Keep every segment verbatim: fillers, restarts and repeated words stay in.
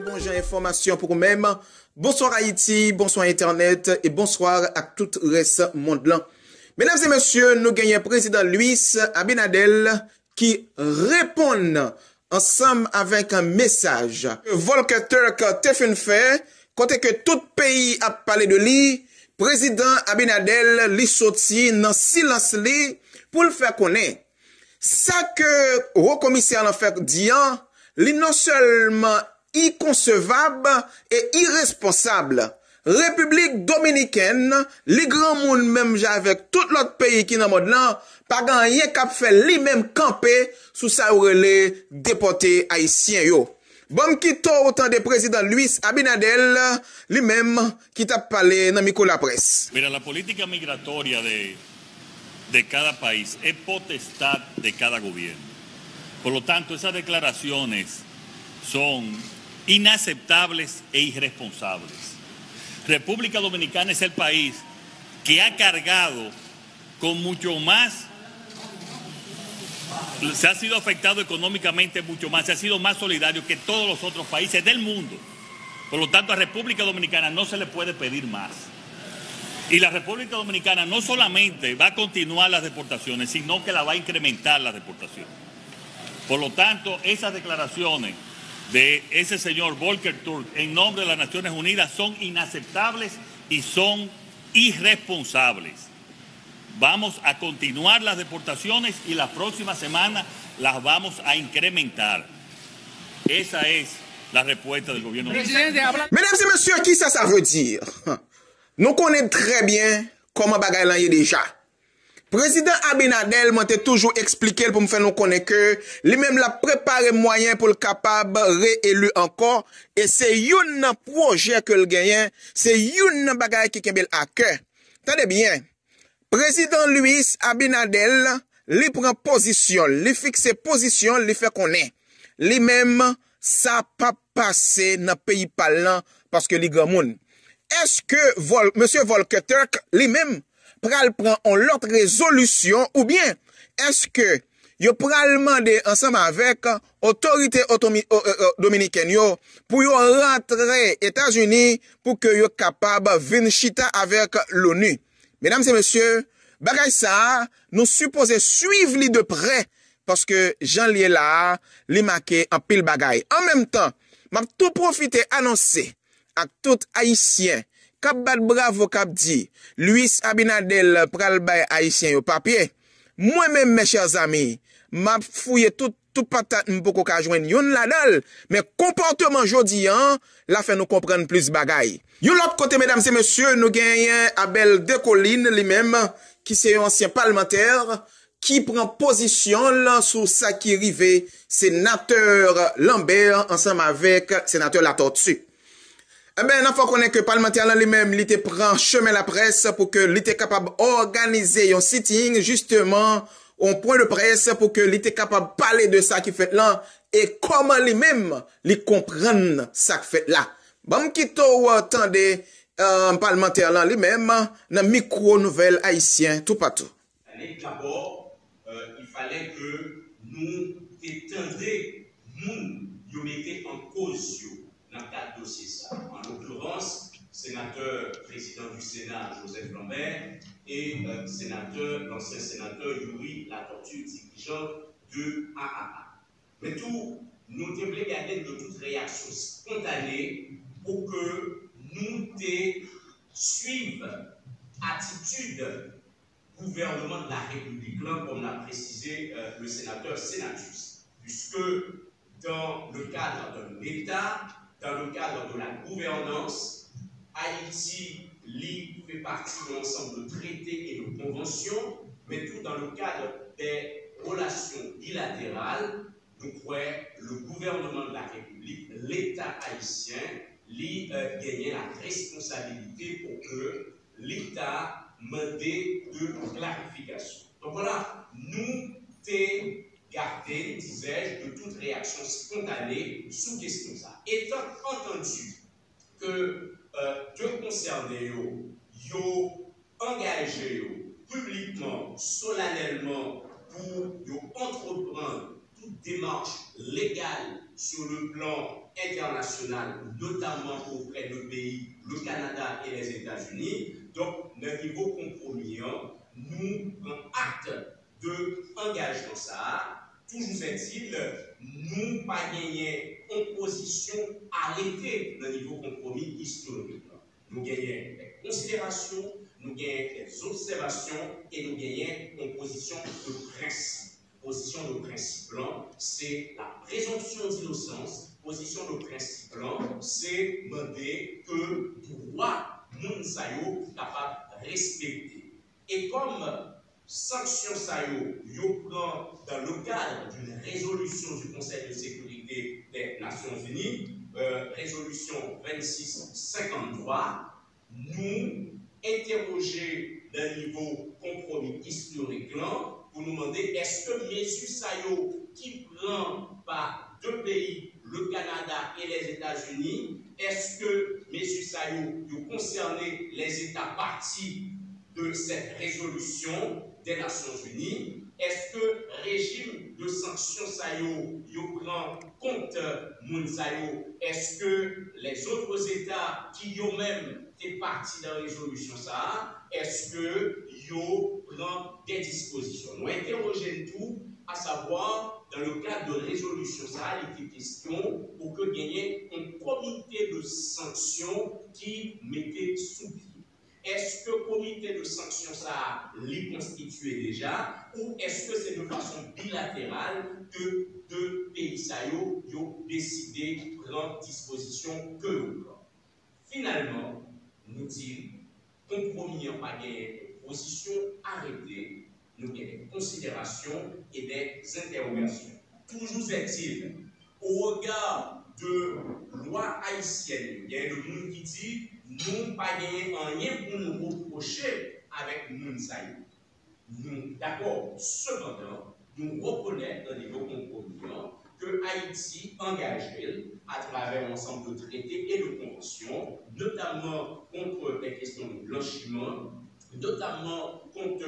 Bon jan enfòmasyon pou ou menm. Bonswa Ayiti, bonswa entènèt e bonswa ak tout rès mond lan. Medam e mesye, nou genyen prezidan Luis Abinader ki reponn ansanm avèk mesaj Volker Turk te fin fè, kote ke tout peyi ap pale de li, prezidan Abinader li soti nan silans li pou l fè konnen sa ke wo komisè lan fè di an, li non sèlman ikonsevab e iresponsab. Repiblik Dominikèn, li granmoun menm jan avèk tout lòt peyi ki nan mond lan, pa gen anyen k ap fè li menm kanpe sou sa yo rele depòte ayisyen yo. Ban m kite w tande prezidan Luis Abinader li menm ki t ap pale nan mikwo laprès. Mira, la política migratoria de, de cada país es potestad de cada gobierno. Por lo tanto, esas declaraciones son inaceptables e irresponsables. República Dominicana es el país que ha cargado con mucho más, se ha sido afectado económicamente mucho más, se ha sido más solidario que todos los otros países del mundo. Por lo tanto, a República Dominicana no se le puede pedir más. Y la República Dominicana no solamente va a continuar las deportaciones, sino que la va a incrementar las deportaciones. Por lo tanto, esas declaraciones de ese señor Volker Turk en nombre de las Naciones Unidas son inaceptables y son irresponsables. Vamos a continuar las deportaciones y la próxima semana las vamos a incrementar. Esa es la respuesta del gobierno. Medam e mesye, kisa sa vle di? Nou konnen trè byen kòman bagay lan ye deja. Prezidan Abinader, mwen te toujou eksplike l pou m fè nou konnen ke li menm l ap prepare mwayen pou l kapab reeli ankò, e se youn nan pwojè ke l genyen, se youn nan bagay ki kenbe l a kè. Tande byen, prezidan Luis Abinader, li pran pozisyon l, li fikse pozisyon l, li fè konnen li menm sa p ap pase nan peyi pa l lan paske li granmoun. Èske Vol, mesye Volker Turk li menm pral pran yon lòt rezolisyon oubyen èske yo pral mande ansanm avèk otorite otomi, o, o, o, dominikèn yo pou yo rantre Etazini pou ke yo kapab vin chita avèk l'ONU? Medam e mesye, bagay sa a, nou sipoze swiv li de prè paske jan l ye la a, li make anpil bagay. An menm tan, m ap tou pwofite anonse ak tout Ayisyen k ap bat bravo, k ap di Luis Abinader pral bay Ayisyen yo papye. Mwen menm, mes chers amis, m ap fouye tout, tout patat, m poko ka jwenn youn ladan l, men konpòteman jodi a la fè nou konprann plis bagay. Yon lòt kote, medam e mesye, nou genyen Abel Descollines, li menm, ki se yon ansyen palmantè, ki pran pozisyon l sou sa ki rive senatè Lambert ansanm avèk senatè Latortue. Enben, n ap fè w konnen ke palmantè lan li menm, li te pran chemen laprès pou ke li te kapab òganize yon sitting, jisteman, yon pwen de près pou ke li te kapab pale de sa ki fèt lan e kòman li menm li konprann sa k fèt la. Ban m kite w tande, euh, palmantè lan li menm nan mikwo Nouvèl Ayisyen toupatou. Fallait d'abord, euh, il fallait que nou te tande moun yo mete an koz yo nan kad dosye sa. En l'occurrence, senatè prezidan du Sénat, Joseph Lambert, e euh, senatè, lansyen senatè Youri Latortue, dirijan de A A A. Men tou, nou te vle gade de tout reyaksyon spontane pou ke nou te swiv atitid gouvènman de la Repiblik lan, kòm l ap presize euh, le sénateur Senatus, puisque dans le cadre d'un État, dans le cadre de la gouvernance, Ayiti, li fè pati de yon ansanm de trete e de konvansyon, men tou dans le cadre des relations bilatérales, nou kwè le gouvernement de la République, Leta ayisyen, li euh, genyen la responsabilite pou ke li ta mande de klarifikasyon. Donk, vwala, nou te gade, disais-je, de tout reyaksyon spontane sou kesyon sa. Etan antandi ke euh, de konsène yo, yo angaje yo piblikman, solanèlman, pou yo antreprann tout demach legal sur le plan international, notamment auprès de pays, le Canada et les États-Unis. Donk, nan nivo konpwomi an, nou pran akte de angajman sa a. Toujou est-il, nou pa genyen yon pozisyon arete nan nivo konpwomi istorik lan. Nou genyen dè konsiderasyon, nou genyen dè obsèvasyon e nou genyen yon pozisyon de prensip. Pozisyon de prensip lan, se la présomption d'innocence. Pozisyon de prensip lan, se mande ke dwa moun sa yo kapab respekte. E kòm sanksyon sa yo, yo pran dans le cadre d'une résolution du Conseil de sécurité des Nations Unies, euh, résolution vingt-six cinquante-trois, nou entèwoje nan nivo konpwomi istorik lan pou nou mande èske mezi sa yo ki pran pa de peyi, le Canada et les États-Unis, èske mezi sa yo, yo konsène les États parties de cette résolution des Nations Unies? Èske rejim de sanksyon sa yo, yo pran kont moun sa yo? Èske les autres États ki yo menm te pati nan rezolisyon sa a, èske yo pran dè dispozisyon? Nou entèwoje n tou, à savoir, dans le cadre de rezolisyon sa a, li te kesyon pou ke genyen yon komite de sanksyon ki mete sou pye. Èske komite de sanksyon sa a, li konstitye deja, ou èske se de fason bilateral ke de peyi sa yo, yo deside pran dispozisyon ke yo pran? Finalman, nou di, konpwomi an pa genyen pozisyon arete, nou gen dè konsiderasyon e dè entèwogasyon. Toujou est-il, au regard de lwa ayisyèn yo, gen de moun ki di nou pa genyen anyen pou nou repwoche avèk moun sa yo. Nou dakò, sepandan, nou rekonèt nan nivo konpwomi an ke Ayiti angaje l atravè yon ansanm de trete e de konvansyon, notamman kont lè kesyon de blanchiman, notamman kont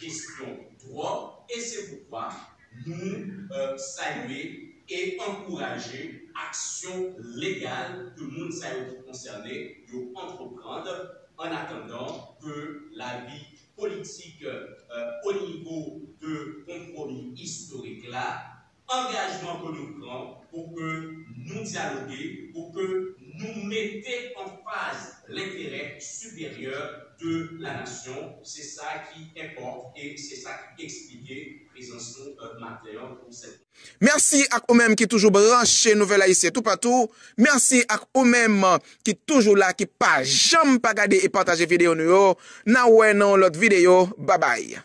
kesyon dwòg, e se poukwa nou, euh, salye e ankouraje aksyon legal ke moun sa yo ki konsène yo antreprann, an atandan ke lavi politik, euh, o nivo de konpwomi istorik la, angajman ke nou pran pou ke nou dyaloge, pou ke nou mete an faz lenterè siperyè de la nasyon. Se sa ki enpòte e se sa ki eksplike prezans nou, euh, maten an pou sèt. Mèsi ak ou menm ki toujou branche Nouvèl Ayisyen toupatou. Mèsi ak ou menm ki toujou la, ki pa janm pa gade e pataje videyo nou yo. N a wè nan yon lòt videyo. Babay.